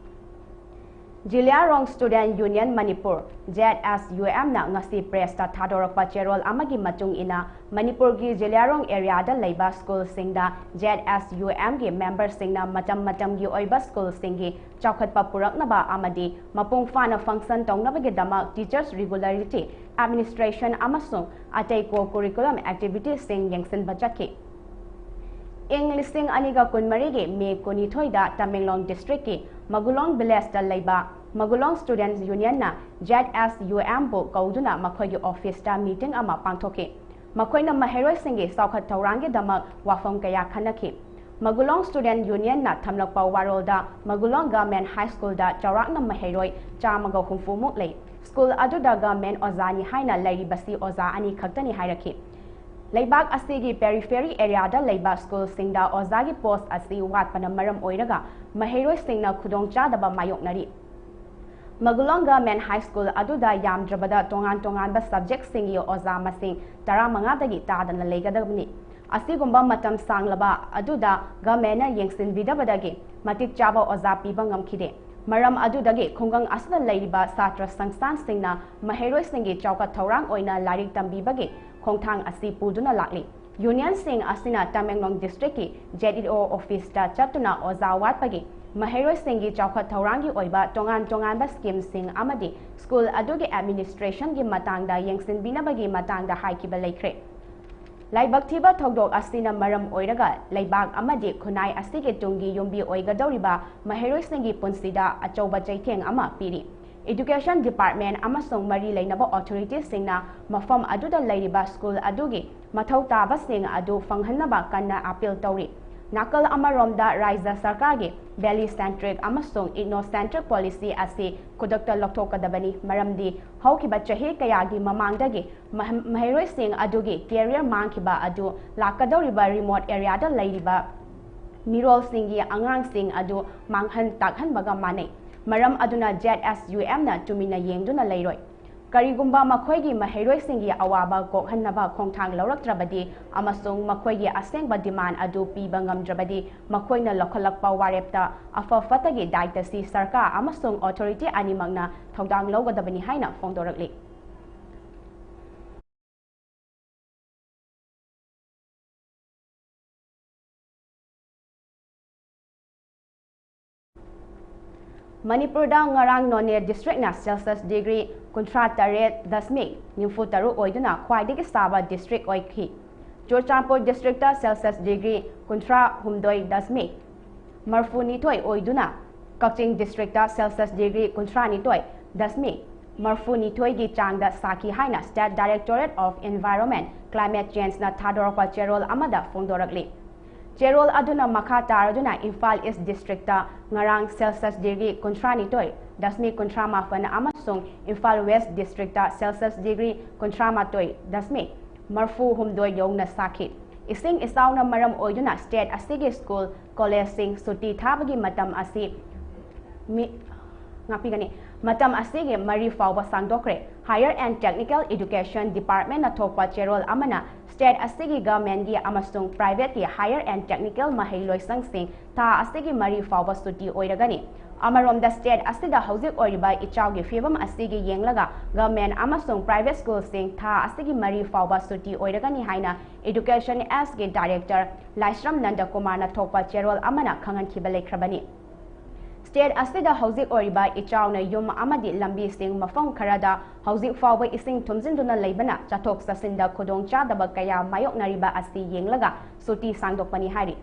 ꯖꯤꯂꯤꯌꯥꯔꯣꯡ Student Union Manipur, ZSUMꯅ ꯉꯁꯤ pressꯇ ꯊꯥꯗꯣꯔꯛꯄ ꯆꯦꯔꯣꯜ ꯑꯃꯒꯤ ꯃꯇꯨꯡ ꯏꯟꯅ, ꯃꯅꯤꯄꯨꯔꯒꯤ ꯖꯤꯂꯤꯌꯥꯔꯣꯡ areaꯗ ꯂꯩꯕ schoolꯁꯤꯡꯗ ZSUMꯒꯤ memberꯁꯤꯡꯅ ꯃꯇꯝ ꯃꯇꯝꯒꯤ ꯑꯣꯏꯕ schoolꯁꯤꯡꯒꯤ ꯆꯥꯎꯈꯠꯄ ꯄꯨꯔꯛꯅꯕ ꯑꯃꯗꯤ ꯃꯄꯨꯡ ꯐꯥꯅ function ꯇꯧꯅꯕꯒꯤꯗꯃꯛ teachers regularity, administration ꯑꯃꯁꯨꯡ ꯑꯇꯩ co-curriculum activitiesꯁꯤꯡ ꯌꯦꯡꯁꯤꯟꯕ ꯆꯠꯈꯤ꯫ ꯏꯪ ꯂꯤꯁꯤꯡ ꯑꯅꯤꯒ ꯀꯨꯟꯃꯔꯤꯒꯤ ꯃꯦ ꯀꯨꯟꯅꯤꯊꯣꯏꯗ ꯇꯃꯦꯡꯂꯣꯡ districtꯀꯤ ꯃꯒꯨꯂꯣꯡ villageꯇ ꯂꯩꯕ ꯃꯒꯨꯂꯣꯡ Students Unionꯅ ZSUMꯕꯨ ꯀꯧꯗꯨꯅ ꯃꯈꯣꯏꯒꯤ officeꯇ meeting ꯑꯃ ꯄꯥꯡꯊꯣꯛꯈꯤ꯫ ꯃꯈꯣꯏꯅ ꯃꯍꯩꯔꯣꯏꯁꯤꯡꯒꯤ ꯆꯥꯎꯈꯠ ꯊꯧꯔꯥꯡꯒꯤꯗꯃꯛ ꯋꯥꯐꯝ ꯀꯌꯥ ꯈꯟꯅꯈꯤ꯫ ꯃꯒꯨꯂꯣꯡ Student Unionꯅ ꯊꯝꯂꯛꯄ ꯋꯥꯔꯣꯜꯗ ꯃꯒꯨꯂꯣꯡ Government High Schoolꯗ ꯆꯥꯎꯔꯥꯛꯅ ꯃꯍꯩꯔꯣꯏ ꯆꯥꯝꯃꯒ ꯍꯨꯝꯐꯨꯃꯨꯛ ꯂꯩ꯫ School ꯑꯗꯨꯗ government ꯑꯣꯖꯥꯅꯤ ꯍꯥꯏꯅ ꯂꯩꯔꯤꯕꯁꯤ ꯑꯣꯖꯥ ꯑꯅꯤ ꯈꯛꯇꯅꯤ ꯍꯥꯏꯔꯛꯈꯤ꯫ ꯂꯩꯕꯥꯛ ꯑꯁꯤꯒꯤ periphery areaꯗ ꯂꯩꯕ schoolꯁꯤꯡꯗ ꯑꯣꯖꯥꯒꯤ post ꯑꯁꯤ ꯋꯥꯠꯄꯅ ꯃꯔꯝ ꯑꯣꯏꯔꯒ ꯃꯍꯩꯔꯣꯏꯁꯤꯡꯅ ꯈꯨꯗꯣꯡꯆꯥꯗꯕ ꯃꯥꯌꯣꯛꯅꯔꯤ꯫ ꯃꯒꯨꯂꯣꯡ Government High School ꯑꯗꯨꯗ ꯌꯥꯝꯗ꯭ꯔꯕꯗ ꯇꯣꯉꯥꯟ ꯇꯣꯉꯥꯟꯕ subjectꯁꯤꯡꯒꯤ ꯑꯣꯖꯥ ꯃꯁꯤꯡ ꯇꯔꯥꯃꯉꯥꯗꯒꯤ ꯇꯥꯗꯅ ꯂꯩꯒꯗꯕꯅꯤ꯫ ꯑꯁꯤꯒꯨꯝꯕ ꯃꯇꯝ ꯁꯥꯡꯂꯕ ꯑꯗꯨꯗ governmentꯅ ꯌꯦꯡꯁꯤꯟꯕꯤꯗꯕꯗꯒꯤ ꯃꯇꯤꯛ ꯆꯥꯕ ꯑꯣꯖꯥ ꯄꯤꯕ ꯉꯝꯈꯤꯗꯦ꯫ ꯃꯔꯝ ꯑꯗꯨꯗꯒꯤ ꯈꯨꯡꯒꯪ ꯑꯁꯤꯗ ꯂꯩꯔꯤꯕ ꯁꯥꯇ꯭ꯔ ꯁꯪꯁꯊꯥꯟꯁꯤꯡꯅ ꯃꯍꯩꯔꯣꯏꯁꯤꯡꯒꯤ ꯆꯥꯎꯈꯠ ꯊꯧꯔꯥꯡ ꯑꯣꯏꯅ ꯂꯥꯏꯔꯤꯛ ꯇꯝꯕꯤꯕꯒꯤ ꯈꯣꯡꯊꯥꯡ ꯑꯁꯤ ꯄꯨꯗꯨꯅ ꯂꯥꯛꯂꯤ꯫ Unionꯁꯤꯡ ꯑꯁꯤꯅ ꯇꯃꯦꯡꯂꯣꯡ districtꯀꯤ ZEO officeꯇ ꯆꯠꯇꯨꯅ ꯑꯣꯖꯥ ꯋꯥꯠꯄꯒꯤ, ꯃꯍꯩꯔꯣꯏꯁꯤꯡꯒꯤ ꯆꯥꯎꯈꯠ ꯊꯧꯔꯥꯡꯒꯤ ꯑꯣꯏꯕ ꯇꯣꯉꯥꯟ ꯇꯣꯉꯥꯟꯕ schemeꯁꯤꯡ ꯑꯃꯗꯤ school ꯑꯗꯨꯒꯤ administrationꯒꯤ ꯃꯇꯥꯡꯗ ꯌꯦꯡꯁꯤꯟꯕꯤꯅꯕꯒꯤ ꯃꯇꯥꯡꯗ ꯍꯥꯏꯈꯤꯕ ꯂꯩꯈ꯭ꯔꯦ꯫ ꯂꯥꯏꯕꯛ ꯊꯤꯕ ꯊꯧꯗꯣꯛ ꯑꯁꯤꯅ ꯃꯔꯝ ꯑꯣꯏꯔꯒ ꯂꯩꯕꯥꯛ ꯑꯃꯗꯤ ꯈꯨꯟꯅꯥꯏ ꯑꯁꯤꯒꯤ ꯇꯨꯡꯒꯤ ꯌꯨꯝꯕꯤ ꯑꯣꯏꯒꯗꯧꯔꯤꯕ ꯃꯍꯩꯔꯣꯏꯁꯤꯡꯒꯤ ꯄꯨꯟꯁꯤꯗ ꯑꯆꯧꯕ ꯆꯩꯊꯦꯡ ꯑꯃ ꯄꯤꯔꯤ꯫ Education Department ꯑꯃꯁꯨꯡ ꯃꯔꯤ ꯂꯩꯅꯕ authorityꯁꯤꯡꯅ ꯃꯐꯝ ꯑꯗꯨꯗ ꯂꯩꯔꯤꯕ school ꯑꯗꯨꯒꯤ ꯃꯊꯧ ꯇꯥꯕꯁꯤꯡ ꯑꯗꯨ ꯐꯪꯍꯟꯅꯕ ꯀꯟꯅ appeal ꯇꯧꯔꯤ꯫ ꯅꯥꯀꯜ ꯑꯃꯔꯣꯝꯗ, ꯔꯥꯖ꯭ꯌ ꯁꯔꯀꯥꯔꯒꯤ valley centric ꯑꯃꯁꯨꯡ ethnocentric policy ꯑꯁꯤ ꯈꯨꯗꯛꯇ ꯂꯧꯊꯣꯛꯀꯗꯕꯅꯤ, ꯃꯔꯝꯗꯤ ꯍꯧꯈꯤꯕ ꯆꯍꯤ ꯀꯌꯥꯒꯤ ꯃꯃꯥꯡꯗꯒꯤ ꯃꯍ-, ꯃꯍꯩꯔꯣꯏꯁꯤꯡ ꯑꯗꯨꯒꯤ career ꯃꯥꯡꯈꯤꯕ ꯑꯗꯨ ꯂꯥꯛꯀꯗꯧꯔꯤꯕ remote areaꯗ ꯂꯩꯔꯤꯕ ꯃꯤꯔꯣꯜꯁꯤꯡꯒꯤ ꯑꯉꯥꯡꯁꯤꯡ ꯑꯗꯨ ꯃꯥꯡꯍꯟ ꯇꯥꯛꯍꯟꯕꯒ ꯃꯥꯟꯅꯩ꯫ ꯃꯔꯝ ꯑꯗꯨꯅ, ZSUMꯅ ꯇꯨꯃꯤꯟꯅ ꯌꯦꯡꯗꯨꯅ ꯂꯩꯔꯣꯏ꯫ ꯀꯔꯤꯒꯨꯝꯕ ꯃꯈꯣꯏꯒꯤ ꯃꯍꯩꯔꯣꯏꯁꯤꯡꯒꯤ ꯑꯋꯥꯕ ꯀꯣꯛꯍꯟꯅꯕ ꯈꯣꯡꯊꯥꯡ ꯂꯧꯔꯛꯇ꯭ꯔꯕꯗꯤ ꯑꯃꯁꯨꯡ ꯃꯈꯣꯏꯒꯤ ꯑꯁꯦꯡꯕ demand ꯑꯗꯨ ꯄꯤꯕ ꯉꯝꯗ꯭ꯔꯕꯗꯤ, ꯃꯈꯣꯏꯅ ꯂꯧꯈꯠꯂꯛꯄ ꯋꯥꯔꯦꯞꯇ ꯑꯐ ꯐꯠꯇꯒꯤ ꯗꯥꯏꯇꯁꯤ ꯁꯔꯀꯥꯔ ꯑꯃꯁꯨꯡ authority ꯑꯅꯤꯃꯛꯅ ꯊꯧꯗꯥꯡ ꯂꯧꯒꯗꯕꯅꯤ ꯍꯥꯏꯅ ꯐꯣꯡꯗꯣꯔꯛꯂꯤ꯫ ꯃꯅꯤꯄꯨꯔꯗ ꯉꯔꯥꯡ ꯅꯣꯅꯦ districtꯅ Celsius degree ꯀꯨꯟꯊ꯭ꯔꯥ ꯇꯔꯦꯠ ꯗꯁꯃꯤꯛ ꯅꯤꯐꯨ ꯇꯔꯨꯛ ꯑꯣꯏꯗꯨꯅ ꯈ꯭ꯋꯥꯏꯗꯒꯤ ꯁꯥꯕ district ꯑꯣꯏꯈꯤ꯫ ꯆꯨꯔꯆꯥꯟꯄꯨꯔ districtꯇ Celsius degree ꯀꯨꯟꯊ꯭ꯔꯥ ꯍꯨꯝꯗꯣꯏ ꯗꯁꯃꯤꯛ ꯃꯔꯐꯨ ꯅꯤꯊꯣꯏ ꯑꯣꯏꯗꯨꯅ, ꯀꯛꯆꯤꯡ districtꯇ Celsius degree ꯀꯨꯟꯊ꯭ꯔꯥ ꯅꯤꯊꯣꯏ ꯗꯁꯃꯤꯛ ꯃꯔꯐꯨ ꯅꯤꯊꯣꯏꯒꯤ ꯆꯥꯡꯗ ꯁꯥꯈꯤ ꯍꯥꯏꯅ State Directorate of Environment Climate Changeꯅ ꯊꯥꯗꯣꯔꯛꯄ ꯆꯦꯔꯣꯜ ꯑꯃꯗ ꯐꯣꯡꯗꯣꯔꯛꯂꯤ꯫ ꯆꯦꯔꯣꯜ ꯑꯗꯨꯅ ꯃꯈꯥ ꯇꯥꯔꯗꯨꯅ ꯏꯝꯐꯥꯜ East districtꯇ ꯉꯔꯥꯡ Celsius degree ꯀꯨꯟꯊ꯭ꯔꯥ ꯅꯤꯊꯣꯏ ꯗꯁꯃꯤꯛ ꯀꯨꯟꯊ꯭ꯔꯥ ꯃꯥꯄꯟ ꯑꯃꯁꯨꯡ ꯏꯝꯐꯥꯜ West districtꯇ Celsius degree ꯀꯨꯟꯊ꯭ꯔꯥ ꯃꯥꯊꯣꯏ ꯗꯁꯃꯤꯛ ꯃꯔꯐꯨ ꯍꯨꯝꯗꯣꯏ ꯌꯧꯅ ꯁꯥꯈꯤ꯫ ꯏꯁꯤꯡ ꯏꯆꯥꯎꯅ ꯃꯔꯝ ꯑꯣꯏꯗꯨꯅ state ꯑꯁꯤꯒꯤ school, collegeꯁꯤꯡ ꯁꯨꯇꯤ ꯊꯥꯕꯒꯤ ꯃꯇꯝ ꯑꯁꯤ ꯃꯤ-, ꯉꯥꯛꯄꯤꯒꯅꯤ꯫ ꯃꯇꯝ ꯑꯁꯤꯒꯤ ꯃꯔꯤ ꯐꯥꯎꯕ ꯁꯥꯡꯗꯣꯛꯈ꯭ꯔꯦ꯫ Higher and Technical Education Departmentꯅ ꯊꯣꯛꯄ ꯆꯦꯔꯣꯜ ꯑꯃꯅ state ꯑꯁꯤꯒꯤ governmentꯀꯤ ꯑꯃꯁꯨꯡ privateꯀꯤ higher and technical ꯃꯍꯩ ꯂꯣꯏꯁꯪꯁꯤꯡ ꯊꯥ ꯑꯁꯤꯒꯤ ꯃꯔꯤ ꯐꯥꯎꯕ ꯁꯨꯇꯤ ꯑꯣꯏꯔꯒꯅꯤ꯫ ꯑꯃꯔꯣꯝꯗ, state ꯑꯁꯤꯗ ꯍꯧꯖꯤꯛ ꯑꯣꯏꯔꯤꯕ ꯏꯆꯥꯎꯒꯤ ꯐꯤꯕꯝ ꯑꯁꯤꯒꯤ ꯌꯦꯡꯂꯒ government ꯑꯃꯁꯨꯡ private schoolꯁꯤꯡ ꯊꯥ ꯑꯁꯤꯒꯤ ꯃꯔꯤ ꯐꯥꯎꯕ ꯁꯨꯇꯤ ꯑꯣꯏꯔꯒꯅꯤ ꯍꯥꯏꯅ Education Sꯒꯤ director ꯂꯥꯏꯁ꯭ꯔꯝ ꯅꯟꯗꯀꯨꯃꯥꯔꯅ ꯊꯣꯛꯄ ꯆꯦꯔꯣꯜ ꯑꯃꯅ ꯈꯪꯍꯟꯈꯤꯕ ꯂꯩꯈ꯭ꯔꯕꯅꯤ꯫ State ꯑꯁꯤꯗ ꯍꯧꯖꯤꯛ ꯑꯣꯏꯔꯤꯕ ꯏꯆꯥꯎꯅ ꯌꯨꯝ ꯑꯃꯗꯤ ꯂꯝꯕꯤꯁꯤꯡ ꯃꯐꯝ ꯈꯔꯗ ꯍꯧꯖꯤꯛ ꯐꯥꯎꯕ ꯏꯁꯤꯡ ꯊꯨꯝꯖꯤꯟꯗꯨꯅ ꯂꯩꯕꯅ ꯆꯠꯊꯣꯛ ꯆꯠꯁꯤꯟꯗ ꯈꯨꯗꯣꯡꯆꯥꯗꯕ ꯀꯌꯥ ꯃꯥꯌꯣꯛꯅꯔꯤꯕ ꯑꯁꯤ ꯌꯦꯡꯂꯒ ꯁꯨꯇꯤ ꯁꯥꯡꯗꯣꯛꯄꯅꯤ ꯍꯥꯏꯔꯤ꯫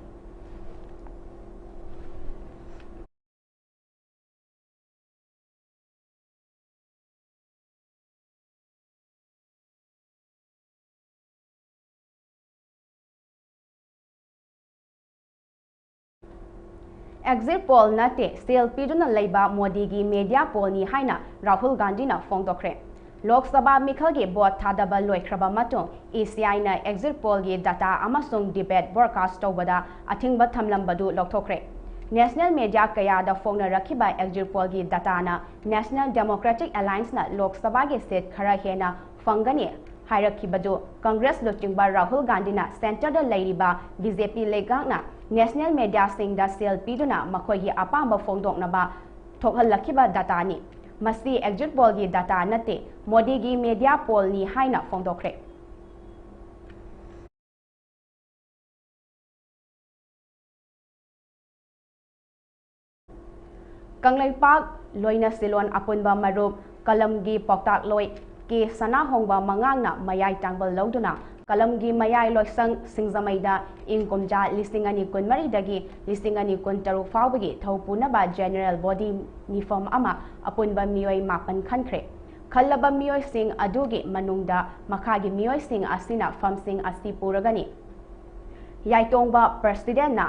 ꯑꯦꯛꯖꯤꯠ ꯄꯣꯜ ꯅꯠꯇꯦ, ꯁꯦꯜ ꯄꯤꯗꯨꯅ ꯂꯩꯕ ꯃꯣꯗꯤꯒꯤ ꯃꯦꯗꯤꯌꯥ ꯄꯣꯜꯅꯤ ꯍꯥꯏꯅ ꯔꯥꯍꯨꯜ ꯒꯥꯟꯙꯤꯅ ꯐꯣꯡꯗꯣꯛꯈ꯭ꯔꯦ꯫ ꯂꯣꯛ ꯁꯚꯥ ꯃꯤꯈꯜꯒꯤ ꯚꯣꯠ ꯊꯥꯗꯕ ꯂꯣꯏꯈ꯭ꯔꯕ ꯃꯇꯨꯡ ꯏ ꯁꯤ ꯑꯥꯏꯅ ꯑꯦꯛꯖꯤꯠ ꯄꯣꯜꯒꯤ ꯗꯇꯥ ꯑꯃꯁꯨꯡ ꯗꯤꯕꯦꯠ ꯕ꯭ꯔꯣꯗꯀꯥꯁ ꯇꯧꯕꯗ ꯑꯊꯤꯡꯕ ꯊꯝꯂꯝꯕꯗꯨ ꯂꯧꯊꯣꯛꯈ꯭ꯔꯦ꯫ ꯅꯦꯁꯅꯦꯜ ꯃꯦꯗꯤꯌꯥ ꯀꯌꯥꯗ ꯐꯣꯡꯅꯔꯛꯈꯤꯕ ꯑꯦꯛꯖꯤꯠ ꯄꯣꯜꯒꯤ ꯗꯇꯥꯅ ꯅꯦꯁꯅꯦꯜ ꯗꯦꯃꯣꯀ꯭ꯔꯦꯇꯤꯛ ꯑꯦꯂꯥꯏꯟꯁꯅ ꯂꯣꯛ ꯁꯚꯥꯒꯤ ꯁꯤꯠ ꯈꯔ ꯍꯦꯟꯅ ꯐꯪꯒꯅꯤ ꯍꯥꯏꯔꯛꯈꯤꯕꯗꯨ ꯀꯪꯒ꯭ꯔꯦꯁ ꯂꯨꯆꯤꯡꯕ ꯔꯥꯍꯨꯜ ꯒꯥꯟꯙꯤꯅ ꯁꯦꯟꯇꯔꯗ ꯂꯩꯔꯤꯕ ꯕꯤ ꯖꯦ ꯄꯤ ꯂꯩꯉꯥꯛꯅ ꯅꯦꯁꯅꯦꯜ ꯃꯦꯗꯤꯌꯥꯁꯤꯡꯗ ꯁꯦꯜ ꯄꯤꯗꯨꯅ ꯃꯈꯣꯏꯒꯤ ꯑꯄꯥꯝꯕ ꯐꯣꯡꯗꯣꯛꯅꯕ ꯊꯣꯛꯍꯜꯂꯛꯈꯤꯕ ꯗꯇꯥꯅꯤ꯫ ꯃꯁꯤ ꯑꯦꯛꯖꯤꯠ ꯄꯣꯜꯒꯤ ꯗꯇꯥ ꯅꯠꯇꯦ, ꯃꯣꯗꯤꯒꯤ ꯃꯦꯗꯤꯌꯥ ꯄꯣꯜꯅꯤ ꯍꯥꯏꯅ ꯐꯣꯡꯗꯣꯛꯈ꯭ꯔꯦ꯫ ꯀꯪꯂꯩꯄꯥꯛ ꯂꯣꯏꯅ ꯁꯤꯂꯣꯟ ꯑꯄꯨꯟꯕ ꯃꯔꯨꯞ ꯀꯂꯝꯒꯤ ꯄꯥꯎꯇꯥꯛꯂꯣꯏ ꯀꯦ ꯁꯅꯥꯍꯣꯡꯕ ꯃꯉꯥꯡꯅ ꯃꯌꯥꯏ ꯇꯥꯡꯕꯜ ꯂꯧꯗꯨꯅ ꯀꯂꯝꯒꯤ ꯃꯌꯥꯏ ꯂꯣꯏꯁꯪ ꯁꯤꯡꯖꯃꯩꯗ ꯏꯪ ꯀꯨꯝꯖꯥ ꯂꯤꯁꯤꯡ ꯑꯅꯤ ꯀꯨꯟꯃꯔꯤꯗꯒꯤ ꯂꯤꯁꯤꯡ ꯑꯅꯤ ꯀꯨꯟꯇꯔꯨꯛ ꯐꯥꯎꯕꯒꯤ ꯊꯧ ꯄꯨꯅꯕ ꯖꯦꯅꯔꯦꯜ ꯕꯣꯗꯤ ꯃꯤꯐꯝ ꯑꯃ ꯑꯄꯨꯟꯕ ꯃꯤꯑꯣꯏ ꯃꯥꯄꯟ ꯈꯟꯈ꯭ꯔꯦ꯫ ꯈꯜꯂꯕ ꯃꯤꯑꯣꯏꯁꯤꯡ ꯑꯗꯨꯒꯤ ꯃꯅꯨꯡꯗ ꯃꯈꯥꯒꯤ ꯃꯤꯑꯣꯏꯁꯤꯡ ꯑꯁꯤꯅ ꯐꯝꯁꯤꯡ ꯑꯁꯤ ꯄꯨꯔꯒꯅꯤ꯫ ꯌꯥꯏꯇꯣꯡꯕ ꯄ꯭ꯔꯁꯤꯗꯦꯟꯅ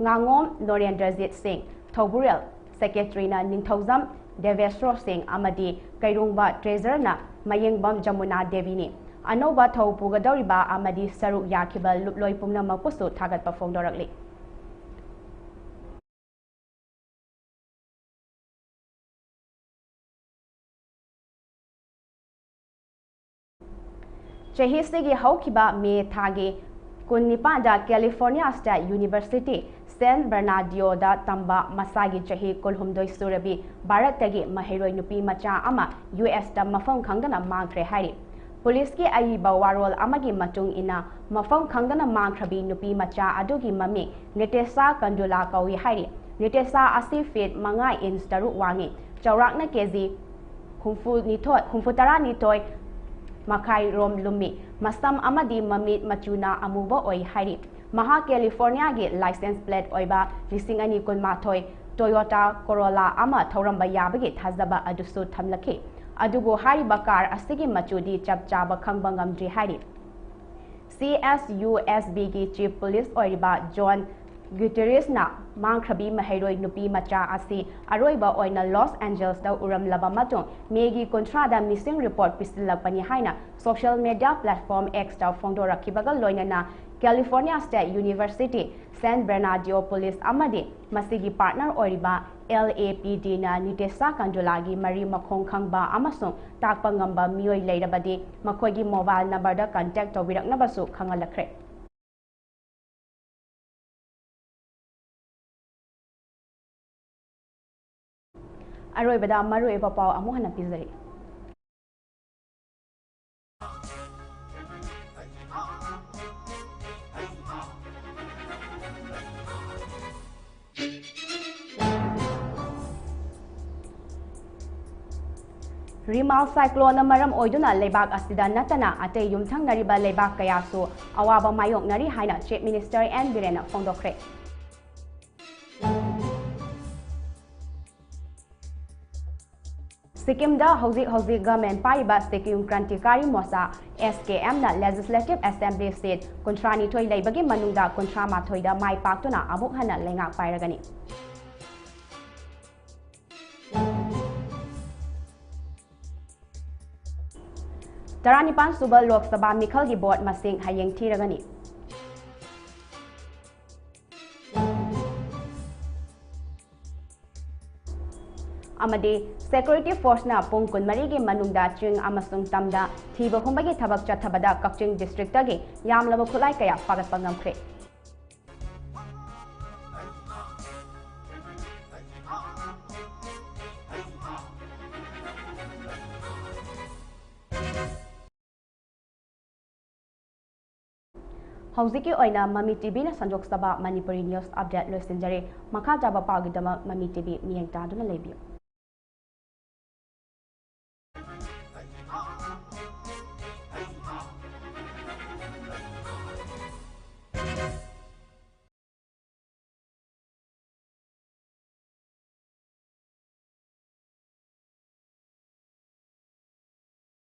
ꯉꯥꯉꯣꯝ ꯅꯣꯔꯦꯟꯗ꯭ꯔꯖꯤꯠ ꯁꯤꯡ, ꯊꯧꯕꯨꯔꯦꯜ ꯁꯦꯀ꯭ꯔꯦꯇꯔꯤꯅ ꯅꯤꯡꯊꯧꯖꯝ ꯗꯦꯕꯦꯁ꯭ꯔꯣ ꯁꯤꯡ ꯑꯃꯗꯤ ꯀꯩꯔꯣꯡꯕ ꯇ꯭ꯔꯦꯖꯔꯅ ꯃꯌꯦꯡꯕꯝ ꯖꯃꯨꯅꯥ ꯗꯦꯕꯤꯅꯤ꯫ ꯑꯅꯧꯕ ꯊꯧ ꯄꯨꯒꯗꯧꯔꯤꯕ ꯑꯃꯗꯤ ꯁꯔꯨꯛ ꯌꯥꯈꯤꯕ ꯂꯨꯞꯂꯣꯏ ꯄꯨꯝꯅꯃꯛꯄꯨꯁꯨ ꯊꯥꯒꯠꯄ ꯐꯣꯡꯗꯣꯔꯛꯂꯤ꯫ ꯆꯍꯤꯁꯤꯒꯤ ꯍꯧꯈꯤꯕ ꯃꯦ ꯊꯥꯒꯤ ꯀꯨꯟꯅꯤꯄꯥꯟꯗ ꯀꯦꯂꯤꯐꯣꯔꯅꯤꯌꯥ ꯁ꯭ꯇꯦꯠ ꯌꯨꯅꯤꯚꯔꯁꯤꯇꯤ ꯁꯦꯟ ꯕꯔꯅꯥꯗꯤꯌꯣꯗ ꯇꯝꯕ ꯃꯁꯥꯒꯤ ꯆꯍꯤ ꯀꯨꯟꯍꯨꯝꯗꯣꯏ ꯁꯨꯔꯕꯤ ꯚꯥꯔꯠꯇꯒꯤ ꯃꯍꯩꯔꯣꯏ ꯅꯨꯄꯤ ꯃꯆꯥ ꯑꯃ ꯌꯨ ꯑꯦꯁꯇ ꯃꯐꯝ ꯈꯪꯗꯅ ꯃꯥꯡꯈ꯭ꯔꯦ ꯍꯥꯏꯔꯤ꯫ ꯄꯨꯂꯤꯁꯀꯤ ꯑꯏꯕ ꯋꯥꯔꯣꯜ ꯑꯃꯒꯤ ꯃꯇꯨꯡ ꯏꯟꯅ, ꯃꯐꯝ ꯈꯪꯗꯅ ꯃꯥꯡꯈ꯭ꯔꯕꯤ ꯅꯨꯄꯤ ꯃꯆꯥ ꯑꯗꯨꯒꯤ ꯃꯃꯤꯡ ꯅꯤꯇꯦꯁꯥ ꯀꯟꯗꯨꯂꯥ ꯀꯧꯏ ꯍꯥꯏꯔꯤ꯫ ꯅꯤꯇꯦꯁꯥ ꯑꯁꯤ ꯐꯤꯠ ꯃꯉꯥ ꯏꯟꯆ ꯇꯔꯨꯛ ꯋꯥꯡꯉꯤ, ꯆꯥꯎꯔꯥꯛꯅ ꯀꯦ ꯖꯤ ꯍꯨꯝꯐꯨꯅꯤꯊꯣꯏ, ꯍꯨꯝꯐꯨꯇꯔꯥꯅꯤꯊꯣꯏ ꯃꯈꯥꯏ ꯔꯣꯝ ꯂꯨꯝꯃꯤ꯫ ꯃꯁꯝ ꯑꯃꯗꯤ ꯃꯃꯤꯠ ꯃꯆꯨꯅ ꯑꯃꯨꯕ ꯑꯣꯏ ꯍꯥꯏꯔꯤ꯫ ꯃꯍꯥꯛ ꯀꯦꯂꯤꯐꯣꯔꯅꯤꯌꯥꯒꯤ ꯂꯥꯏꯁꯦꯟꯁ ꯄ꯭ꯂꯦꯠ ꯑꯣꯏꯕ ꯂꯤꯁꯤꯡ ꯑꯅꯤ ꯀꯨꯟꯃꯥꯊꯣꯏ ꯇꯣꯌꯣꯇꯥ ꯀꯣꯔꯣꯂꯥ ꯑꯃ ꯊꯧꯔꯝꯕ ꯌꯥꯕꯒꯤ ꯊꯥꯖꯕ ꯑꯗꯨꯁꯨ ꯊꯝꯂꯛꯈꯤ꯫ ꯑꯗꯨꯕꯨ ꯍꯥꯏꯔꯤꯕ ꯀꯥꯔ ꯑꯁꯤꯒꯤ ꯃꯆꯨꯗꯤ ꯆꯞ ꯆꯥꯕ ꯈꯪꯕ ꯉꯝꯗ꯭ꯔꯤ ꯍꯥꯏꯔꯤ꯫ ꯁꯤ ꯑꯦꯁ ꯌꯨ ꯑꯦꯁ ꯕꯤꯒꯤ ꯆꯤꯐ ꯄꯨꯂꯤꯁ ꯑꯣꯏꯔꯤꯕ ꯖꯣꯟ ꯒꯨꯇꯦꯔꯦꯁꯅ ꯃꯥꯡꯈ꯭ꯔꯕꯤ ꯃꯍꯩꯔꯣꯏ ꯅꯨꯄꯤ ꯃꯆꯥ ꯑꯁꯤ ꯑꯔꯣꯏꯕ ꯑꯣꯏꯅ ꯂꯣꯁ ꯑꯦꯟꯖꯦꯜꯁꯇ ꯎꯔꯝꯂꯕ ꯃꯇꯨꯡ ꯃꯦꯒꯤ ꯀꯨꯟꯊ꯭ꯔꯥꯗ ꯃꯤꯁꯤꯡ ꯔꯤꯄꯣꯔꯠ ꯄꯤꯁꯤꯜꯂꯛꯄꯅꯤ ꯍꯥꯏꯅ ꯁꯣꯁꯤꯌꯦꯜ ꯃꯤꯗꯤꯌꯥ ꯄ꯭ꯂꯦꯠꯐꯣꯔꯝ ꯑꯦꯛꯁꯇ ꯐꯣꯡꯗꯣꯔꯛꯈꯤꯕꯒ ꯂꯣꯏꯅꯅ ꯀꯦꯂꯤꯐꯣꯔꯅꯤꯌꯥ ꯁ꯭ꯇꯦꯠ ꯌꯨꯅꯤꯚꯔꯁꯤꯇꯤ, ꯁꯦꯟ ꯕꯔꯅꯥꯗꯤꯌꯣ ꯄꯨꯂꯤꯁ ꯑꯃꯗꯤ ꯃꯁꯤꯒꯤ ꯄꯥꯔꯠꯅꯔ ꯑꯣꯏꯔꯤꯕ ꯑꯦꯜ ꯑꯦ ꯄꯤ ꯗꯤꯅ ꯅꯤꯇꯦꯁꯥ ꯀꯟꯗꯨꯂꯥꯒꯤ ꯃꯔꯤ ꯃꯈꯣꯡ ꯈꯪꯕ ꯑꯃꯁꯨꯡ ꯇꯥꯛꯄ ꯉꯝꯕ ꯃꯤꯑꯣꯏ ꯂꯩꯔꯕꯗꯤ ꯃꯈꯣꯏꯒꯤ ꯃꯣꯕꯥꯏꯜ ꯅꯝꯕꯔꯗ ꯀꯟꯇꯦꯛ ꯇꯧꯕꯤꯔꯛꯅꯕꯁꯨ ꯈꯪꯍꯜꯂꯛꯈ꯭ꯔꯦ꯫ ꯑꯔꯣꯏꯕꯗ ꯃꯔꯨꯑꯣꯏꯕ ꯄꯥꯎ ꯑꯃꯨꯛ ꯍꯟꯅ ꯄꯤꯖꯔꯤ꯫ ꯔꯤꯃꯥꯜ ꯁꯥꯏꯀ꯭ꯂꯣꯟꯅ ꯃꯔꯝ ꯑꯣꯏꯗꯨꯅ ꯂꯩꯕꯥꯛ ꯑꯁꯤꯗ ꯅꯠꯇꯅ ꯑꯇꯩ ꯌꯨꯝꯊꯪꯅꯔꯤꯕ ꯂꯩꯕꯥꯛ ꯀꯌꯥꯁꯨ ꯑꯋꯥꯕ ꯃꯥꯌꯣꯛꯅꯔꯤ ꯍꯥꯏꯅ ꯆꯤꯐ ꯃꯤꯅꯤꯁꯇꯔ ꯑꯦꯟ ꯕꯤꯔꯦꯟꯅ ꯐꯣꯡꯗꯣꯛꯈ꯭ꯔꯦ꯫ ꯁꯤꯛꯀꯤꯝꯗ ꯍꯧꯖꯤꯛ ꯍꯧꯖꯤꯛ ꯒꯃꯦꯟ ꯄꯥꯏꯔꯤꯕ ꯁꯤꯛꯀꯤꯝ ꯀ꯭ꯔꯥꯟꯇꯤꯀꯥꯔꯤ ꯃꯣꯔꯆꯥ, ꯑꯦꯁ ꯀꯦ ꯑꯦꯝꯅ ꯂꯦꯖꯤꯁꯂꯦꯇꯤꯚ ꯑꯦꯁꯦꯝꯕ꯭ꯂꯤ ꯁꯤꯠ ꯀꯨꯟꯊ꯭ꯔꯥ ꯅꯤꯊꯣꯏ ꯂꯩꯕꯒꯤ ꯃꯅꯨꯡꯗ ꯀꯨꯟꯊ꯭ꯔꯥ ꯃꯥꯊꯣꯏꯗ ꯃꯥꯏ ꯄꯥꯛꯇꯨꯅ ꯑꯃꯨꯛ ꯍꯟꯅ ꯂꯩꯉꯥꯛ ꯄꯥꯏꯔꯒꯅꯤ꯫ ꯇꯔꯥꯅꯤꯄꯥꯟ ꯁꯨꯕ ꯂꯣꯛ ꯁꯚꯥ ꯃꯤꯈꯜꯒꯤ ꯚꯣꯠ ꯃꯁꯤꯡ ꯍꯌꯦꯡ ꯊꯤꯔꯒꯅꯤ꯫ ꯑꯃꯗꯤ ꯁꯦꯀ꯭ꯌꯨꯔꯤꯇꯤ ꯐꯣꯔꯁꯅ ꯄꯨꯡ ꯀꯨꯟꯃꯔꯤꯒꯤ ꯃꯅꯨꯡꯗ ꯆꯤꯡ ꯑꯃꯁꯨꯡ ꯇꯝꯗ ꯊꯤꯕ ꯍꯨꯝꯕꯒꯤ ꯊꯕꯛ ꯆꯠꯊꯕꯗ ꯀꯛꯆꯤꯡ ꯗꯤꯁꯇ꯭ꯔꯤꯛꯇꯒꯤ ꯌꯥꯝꯂꯕ ꯈꯨꯠꯂꯥꯏ ꯀꯌꯥ ꯐꯥꯒꯠꯄ ꯉꯝꯈ꯭ꯔꯦ꯫ ꯍꯧꯖꯤꯛꯀꯤ ꯑꯣꯏꯅ ꯃꯃꯤ ꯇꯤꯚꯤꯅ ꯁꯟꯗꯣꯛꯆꯕ ꯃꯅꯤꯄꯨꯔꯤ ꯅ꯭ꯌꯨꯁ ꯑꯞꯗꯦꯠ ꯂꯣꯏꯁꯤꯟꯖꯔꯦ꯫ ꯃꯈꯥ ꯇꯥꯕ ꯄꯥꯎꯒꯤꯗꯃꯛ ꯃꯃꯤ ꯇꯤꯚꯤ ꯃꯤꯠꯌꯦꯡ ꯇꯥꯗꯨꯅ ꯂꯩꯕꯤꯌꯨ꯫